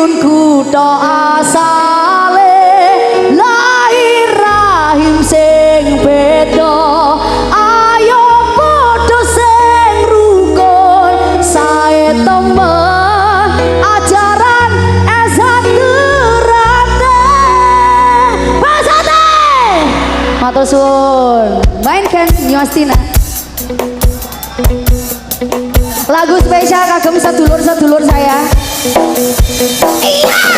Madiun kutha asale, lahir rahim sing beda, ayo padha sing rukun, sae temen ajaran SH Terate. Pasate. Matur suwun. Mainkan Nyostina. Lagu spesial kagem sedulur-sedulur saya. Iya.